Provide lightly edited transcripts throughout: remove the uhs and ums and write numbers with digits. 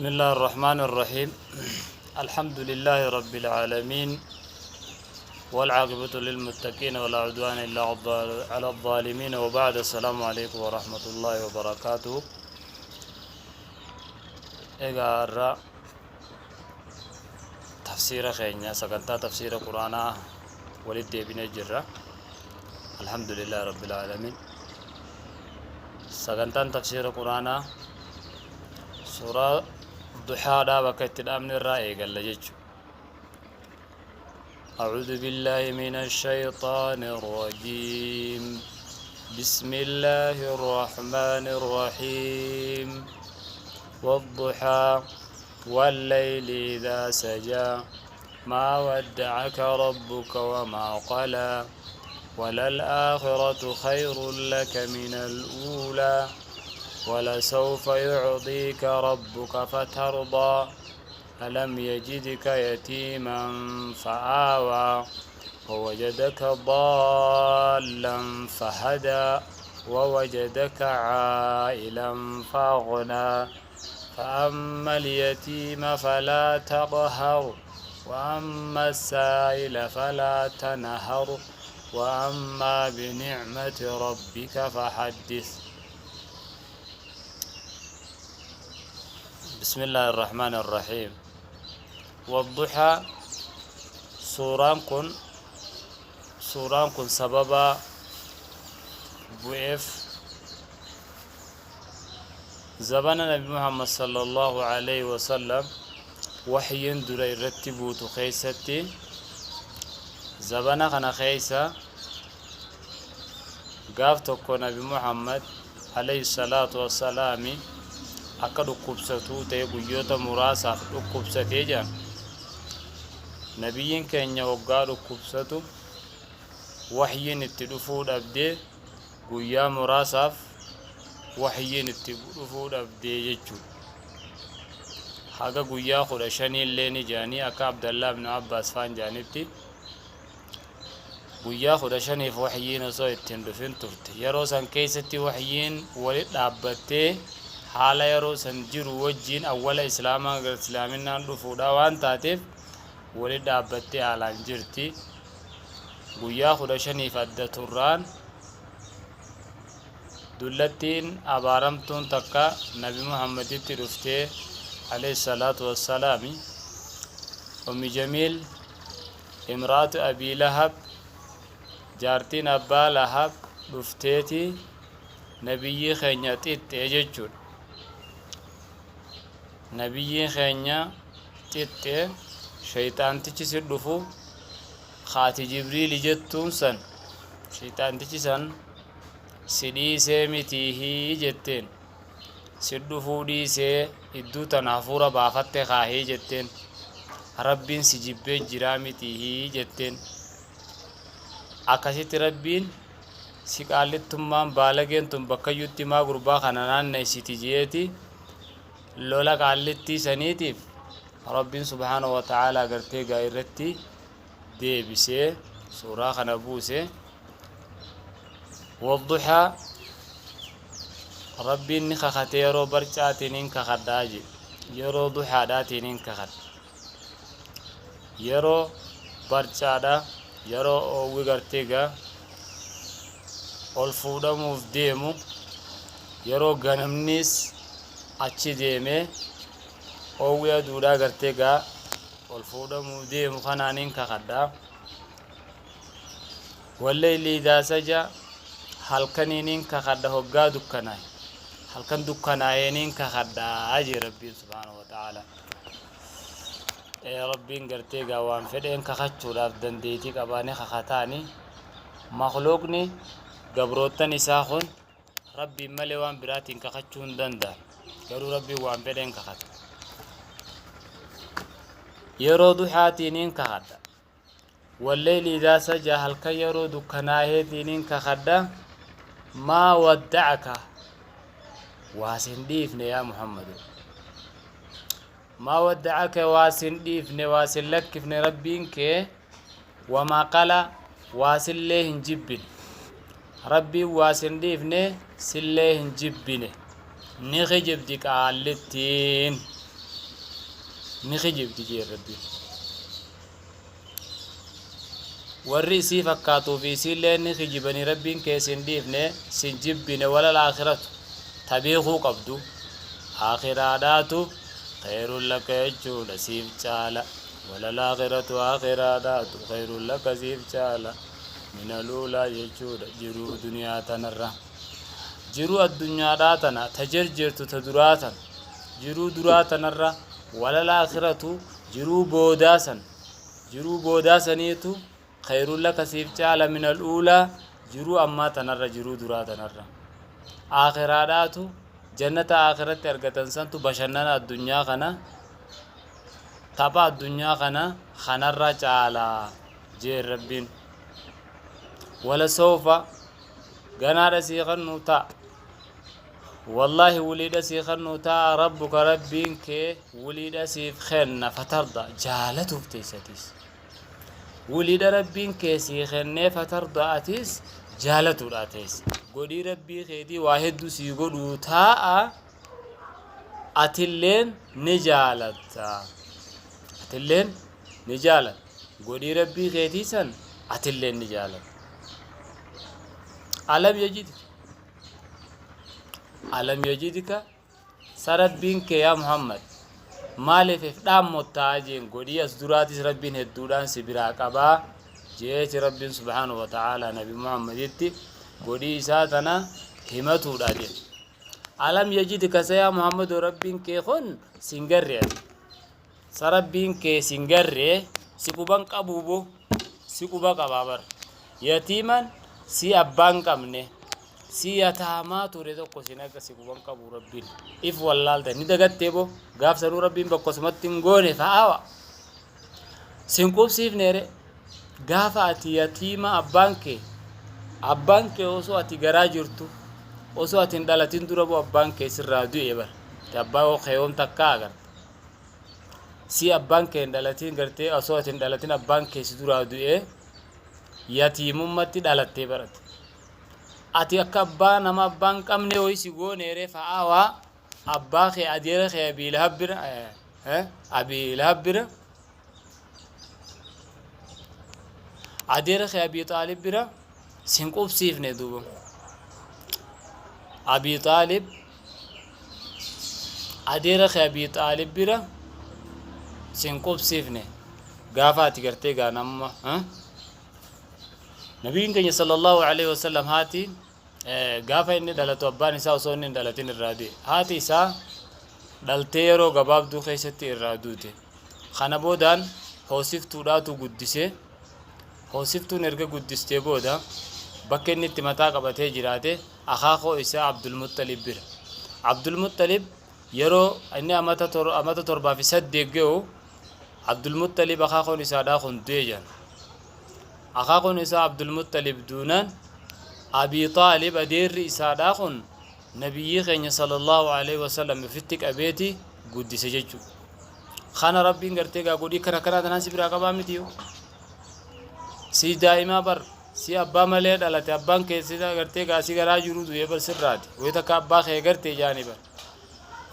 بسم الله الرحمن الرحيم الحمد لله رب العالمين والعاقبة للمتقين ولا عدوان إلا على الظالمين وبعد السلام عليكم ورحمة الله وبركاته Egaa har'a tafsiira keenya sagantaa tafsiira quraanaa walitti deebinee jirra. Alhamdulillah rabbil aalamiin. Sagantaan tafsiira quraanaa suuraa duhaadhaa bakka itti dhaabne irraa eegalla jechuudha. أعوذ بالله من الشيطان الرجيم بسم الله الرحمن الرحيم والضحى والليل إذا سجى ما ودعك ربك وما قلى وللآخرة خير لك من الأولى ولسوف يعطيك ربك فترضى ألم يجدك يتيما فآوى ووجدك ضالا فهدى ووجدك عائلا فأغنى فأما اليتيم فلا تقهر وأما السائل فلا تنهر وأما بنعمة ربك فحدث بسم الله الرحمن الرحيم والضحى suuraan kun suuraan kun sababa bu'eef zabana nabi muhammad sallallahu alaihi wasallam waxyiin dura irratti buutu keessatti zabana kana keessa gaaf tokko nabi muhammad alayhi salaatu wassalaami akka dhukkubsatuu ta'e guyyoota muraasaaf dhukkubsatee jedhan. Nabiyyiin keenya hoggaa dhukkubsatu waxyiin itti dhufuu dhabdee guyyaa muraasaaf waxyiin itti dhufuu dhabdee jechuudha. Haga guyyaa 15 illee ni jedhanii akka Abdallaa ibn Abbaas faan jedhanitti guyyaa 15f waxyiin osoo itti hin dhufin turte. Yeroo san keessatti waxyiin wali dhaabbattee haala yeroo san jiru wajjiin awwala islaamaa gara islaaminaan dhufuudha waan taateef wali dhaabbattee haalaan jirti. Guyyaa 15f adda turraan dullattiin abaaramtuun takka Nabi Muhammaditti dhuftee alayhi salaatu wassalaami Ummi Jamiil Imra'atu Abii Lahab, jaartiin Abbaa Lahab dhufteeti Nabiyyii keenya xixxe jechuudha. Nabiyyii keenya xixxe sheyxaantichi si dhufu haati Jibriili jettuun san sheyxaantichi san si dhiisee mitiihii jetteen. Si dhufuu dhiisee idduu tana hafuura baafatte kaahii jetteen. Rabbiin si jibbee jiraa mitiihii jetteen. Akkasitti Rabbiin si qaallittummaan baalageen tun bakkayyutti maa gurbaa kana naanneessiti jeeti lola qaallittii saniitiif Rabbiin subhaanahu wa ta'aalaa gartee gaa irratti deebisee suuraa kana buuse. Wadduhaa Rabbiin ni kakate yeroo barcaatiin hin kakadhaa jedhe. Yeroo duhaadhaatiin hin kakadha. Yeroo barcaadha yeroo oowwi gartee gaa ol fuudhamuuf deemu yeroo ganamnis achi deemee oowwi aduudhaa gartee gaa ol fuudhamuuf deemu kanaan hin kakadha. Walleyli idaa saja halkaniinin kakadha hoggaa dukkanaa'e halkan dukkanaa'eeniin kakadha jee rabbiin subhaanahu wa ta'ala ee rabbiin gartee gaa waan fedheen kakachuudhaaf dandeetii qabaani kakataani makluuqni gabroottan isaa kun rabbiin malee waan biraatiin kakachuu hin danda'an garuu rabbiin waan fedheen kakata yeroo duhaatiiniin kakadha Walleyli idaa sajaa halkan yeroo dukkanaaheetiinin kakadha maa wadda'aka waa sin dhiifne yaa Muhammadu maa wadda'aka waa sin dhiifne waa sin lakkifne rabbiin kee wamaa qala waa sillee hin jibbine rabbiin waa sin dhiifne sillee hin jibbine ni kijibdi qaallittiin. Ni kijibdi jeen Rabbiin. Warri isii fakkaatuu fi isiilleen ni kijibanii Rabbiin kee sin dhiifne sin jibbine walal aakhiratu ta beekuu qabdu aakhiraadhaatu kheyrun laka jechuudha siif caala walal aakhiratu aakhiraadhaatu kheyrun laka siif caala minal uulaa jechuudha jiruu duniyaa tanarra jiruu addunyaadhaa tana ta jerjertu ta duraa tana jiruu duraa tanarra walal aakhiratu jiruu boodaa san Jiruu boodaa saniitu khayrun laka siif caala minal uulaa jiruu ammaa tanarra jiruu duraa tanarra. Aakhiraadhaatu jannata aakhiratti argatan santu bashannana addunyaa kana tapha addunyaa kana kanarra caala jeen Rabbiin. Wala sawfa ganaadha sii kannuu ta'a. Wallaahi wuliidha sii kennuu ta'a rabbuka rabbiin kee wuliidha siif kenna fatarda jaalatuuf teessatis. Wuliidha rabbiin kee sii kennee fatarda atis jaalatuudha teessa. Godhii rabbii keetii waa hedduu sii godhuu taa'a atilleen ni jaalatta. Atilleen ni jaalatta. Godhii rabbii keetii san atilleen ni jaalatta. Alam yajidka Alam yajidka sa Rabbiin kee yaa Muhammad maaliif if dhaammottaa jeen godhii as duraatis Rabbiin hedduudhaan si biraa qabaa jeeti Rabbiin subhaanahu wa ta'aalaa nabi Muhammaditti godhii isaa tana himatuudha jeen. Alam yajidka sa yaa Muhammadoo Rabbiin kee kun sin garre ati. Sa Rabbiin kee sin garre si quban qabuu bo si quba qabaa bar. Yatiiman si abbaan qabne si yataamaa ture tokko sin akka si quban qabu Rabbiin. If wallaalta ni dagattee bo gaaf sanuu Rabbiin bakkosumatti hin goone fa'aawa. Sin qubsiifneere gaafa ati yatiima abbaan kee osoo ati garaa jirtu osoo ati hin dhalatin dura bo abbaan kee sirraa du'e bar. Abbaa kee yoom takkaa agarta. Si abbaan kee hin dhalatin gartee osoo ati hin dhalatin abbaan kee si duraa du'ee yatiimummatti dhalattee barate. Ati akka abbaa nama abbaan qabne hoyi si gooneeree fa'aawaa abbaa kee adeera kee Abii Lahab bira Abii Lahab bira adeera kee Abii Xaalib bira sin qubsiifne duuba. Abii Xaalib adeera kee Abii Xaalib bira sin qubsiifne gaafa ati gartee gaa nama Nabiin keenya sallallahu alaihi wasallam haati gaafa inni dhalatu abbaan isaa osoo inni hin dhalatin irraa du'e. Haati isaa dhaltee yeroo gabaabduu keessatti irraa duute. Kana boodaan hoosiftuudhaatu guddise. Hoosiftuun erga guddistee booda bakka inni itti mataa qabatee jiraate akaakoo isaa Abdulmuxxalib bira. Abdulmuxxalib yeroo inni amata 7 fi 8 ga'u Abdulmuxxalib akaakoon isaadhaa kun du'e jedhan. Akaakoon isaa Abdulmuxxalib duunaan Abii Xaalib adeerri isaadhaa kun nabiyyii keenya sallallahu alaihi wasallam ofitti qabeeti guddise jechuudha. Kana Rabbiin gartee gaa godhii kana kanaa tanaan si biraa qabaa miti yoo. Si daa'imaa bar si abbaa malee dhalate abbaan kee si gartee gaa si garaa jiru du'ee bar sirraati. Wayii takka abbaa kee gartee jaanii bar.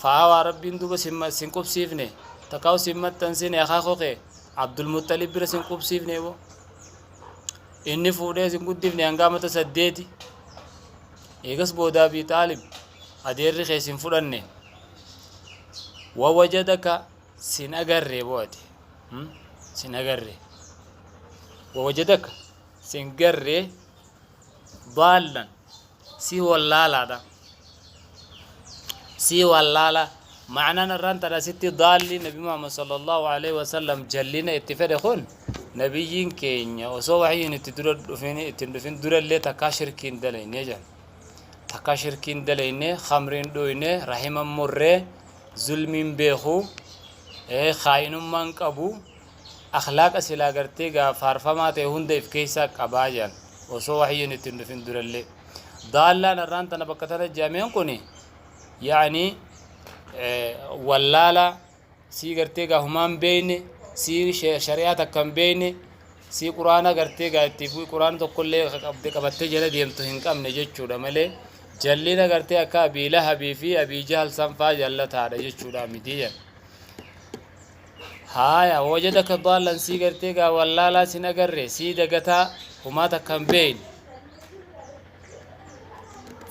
Fa'aawaa Rabbiin duuba sin qubsiifne takkaa'u sin maxxansine akaakoo kee Abdulmuxxalib bira sin qubsiifne boo. Inni fuudhee sin guddifne hanga amata 8. Eegas booda Abii Xaalib adeerri kee sin fudhanne. Wawajadaka sin agarre boo ati. Sin agarre. Wawajadaka sin garre daallan si wallaalaadha. Si wallaala. Ma'anaan irraan tana sitti daalli Nabi Muhammad sallallahu alaihi wasallam jallina itti fedhe kun nabiyyiin keenya osoo wahyiin itti dura dhufin ittiin dhufin durallee takkaa shirkiin dalayne jedhan. Takkaa shirkiin dalayne, khamriin dhuyne, rahiman murree, zulmiin beeku, kaa'inummaan qabu, akhlaaqa silaa gartee gaa faarfamaa ta'e hunda if keessaa qabaa jedhan osoo wahyiin ittiin dhufin durallee. Daallaan irraan tana bakka tana jedhameen kuni yaani wallaala sii gartee gaa humaan beeyne sii shari'aa takka hin beeyne sii quraana gartee gaa itti quraana tokkollee qabattee jala deemtu hin qabne jechuudha malee jallina gartee akka Abii Lahabii fi Abii Jahal sanfaa jallataadha jechuudha miti jedha. Haaya, wajadaka daallan, sii gartee gaa wallaalaa sin agarre, sii dagataa humaa takka hin beeyne.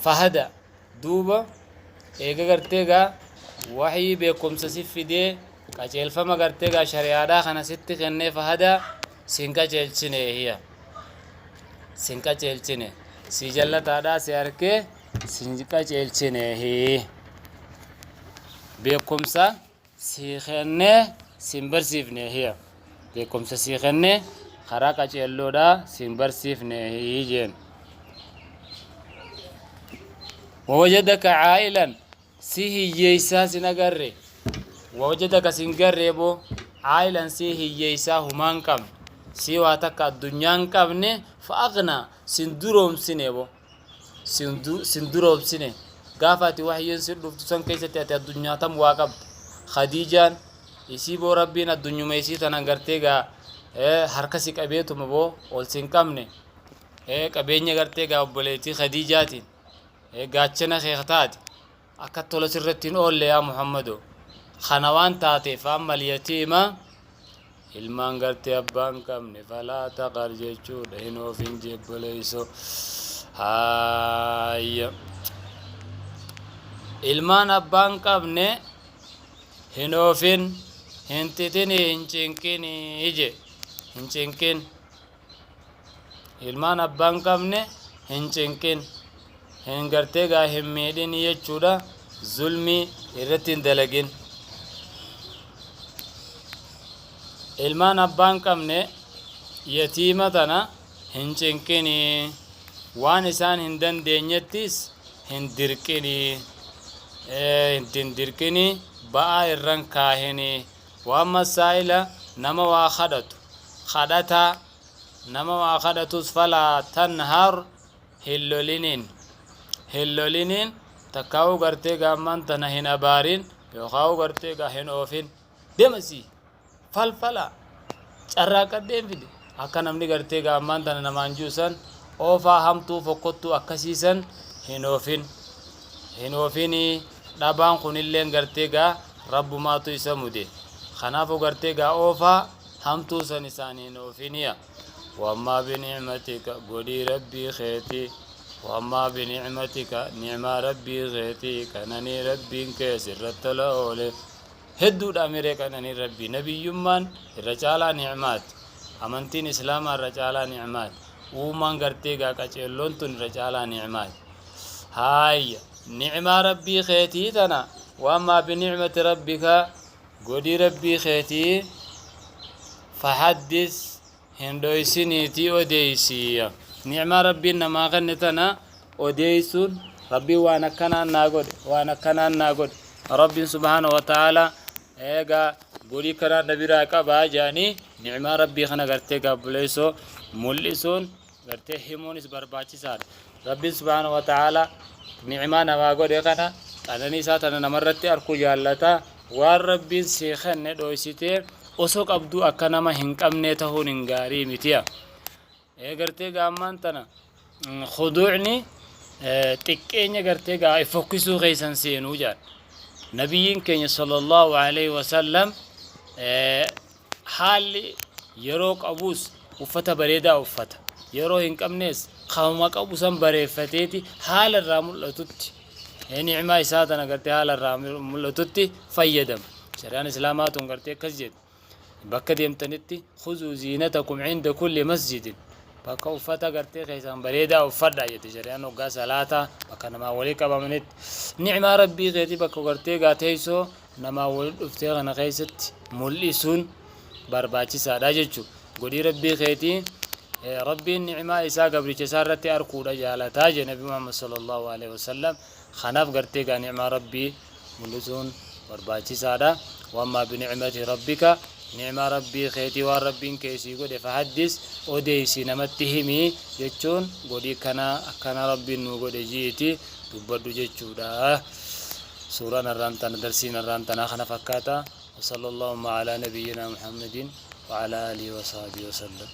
Fahada, duuba eega gartee gaa waxyii beekumsa si fidee, qaceelfama gartee gaa shari'aadhaa kana sitti kennee, fahada, sin qaceelchine. Hiya, sin qaceelchine, si jallataadhaa si arkee sin qaceelchine. Beekumsa si kennee sin barsiifne. Hiya, beekumsa si kennee karaa qaceelloodhaa sin barsiifne jeen. Wawajadaka caa'ilan, si hiyyeeysaa sin agarre. Wawajadaka, sin garree boo, caa'ilan, si hiyyeeysaa humaan qabne, si waa takka addunyaan qabne. Fa aqnaa, sin duroomsine bo, sin duroomsine. Gaafa ati waxyiin si dhuftu san keessatti ati addunyaa tam waa qabda? Khadiijaan isii boo, Rabbiin addunyuma isii tanan gartee gaa harka si qabeetuma boo ol sin qabne. Qabeenya gartee gaa obboleettii Khadiijaatiin gaachana kee taate akka tola sirratti hin oolle yaa Muhammado. Kana waan taateef amma yatiima, ilmaan gartee abbaan qabne, falaa taqar jechuudha, hin oofin jebboleeyso. Haayya, ilmaan abbaan qabne hin oofin, hin xixini, hin cinqini je, hin cinqin. Ilmaan abbaan qabne hin cinqin, hin gartee gaa hin miidhin jechuudha, zulmii irratti hin dalagin. Ilmaan abbaan qabne, yatiima tana hin cinqini, waan isaan hin dandeenyettis hin dirqini, hin dirqini, ba'aa irran kaahini. Waan masaa'ila, nama waa kadhatu, kadhataa, nama waa kadhatus, falaa tanhar, hin loliniin, hin loliniin. Takkaa'uu gartee gaammaan tana hin abaarin, yookaan gartee gaa hin oofin, deemasii falfala carraaqadheen fide akka namni gartee gaammaan tana namaan juusan oofaa hamtuu fokkottuu akkasiisan hin oofin, hin oofinii. Dhabaan kunilleen gartee gaa Rabbumaatu isa mude. Kanaafuu gartee gaa oofaa hamtuu san isaan hin oofiniya. Waammaa binicmatika, godhii Rabbii keetii, waammaa binicmatika, nicmaa Rabbii keetii, qananii Rabbiin kee sirratti tola oole hedduudha miree. Qananii Rabbii, nabiyyummaan irra caalaa nicmaati, amantiin Islaamaa irra caalaa nicmaati, uumaan gartee gaa qaceelloon tun irra caalaa nicmaati. Haayya, nicmaa Rabbii keetii tana, waammaa binicmati rabbika, godhii Rabbii keetii, fahaddis, hin dhoysiniitii odeeysiya. Nicmaa Rabbiin namaa kenne tana odeeysuun, Rabbiin waan akkanaan naa godhe, waan akkanaan naa godhe, Rabbiin subhaanahu wa ta'aalaa eegaa godhii kanaan na biraa qabaa jedhanii nicmaa Rabbii kana gartee gaabbuleessoo mul'isuun, gartee himuunis barbaachisaadha. Rabbiin subhaanahu wa ta'aalaa nicmaa namaa godhe kana, qananii isaa tana namarratti arkuu jaallata. Waan Rabbiin sii kenne dhoysitee osoo qabduu akka nama hin qabnee ta'uun hin gaarii mitiya. Ee, gartee gaammaan tana khuduucni xiqqeenya gartee gaa fokkisuu keessan seenuu jedhan. Nabiyyiin keenya sallallahu alaihi wasallam haalli yeroo qabus uffata bareedaa uffata, yeroo hin qabnes kanuma qabu san bareeffateeti haala irraa mul'atutti, nicmaa isaa tana gartee haala irraa mul'atutti fayyadama. Shari'aan Islaamaa tun gartee akkas jedhe: bakka deemtanitti, khuzuu ziinatakum cinda kulli masjidin, bakka uffata gartee keessan bareedaa uffadha jette shari'aan. Hoggaa salaataa bakka namaa walii qabamanitti nicmaa Rabbii keetii bakka gartee gaa teessoo namaa wali dhuftee kana keessatti mul'isuun barbaachisaadha jechuudha. Godhii Rabbii keetii, Rabbiin nicmaa isaa gabricha isaa irratti arkuudha jaalataa jedhe Nabi Muhammad sallallahu alaihi wasallam. Kanaaf gartee gaa nicmaa Rabbii mul'isuun barbaachisaadha. Wammaa binicmati rabbika, nicmaa Rabbii keetii, waan Rabbiin keessii godhe, fahaddis, odeeysi, namatti himi jechuun godhii kana akkana Rabbiin nuu godhe ji'iti dubbadhu jechuudha. Suuraan har'aan tana, darsiin har'aan tanaa kana fakkaata. وصلى اللهم على نبينا محمد وعلى آله وصحبه وسلم.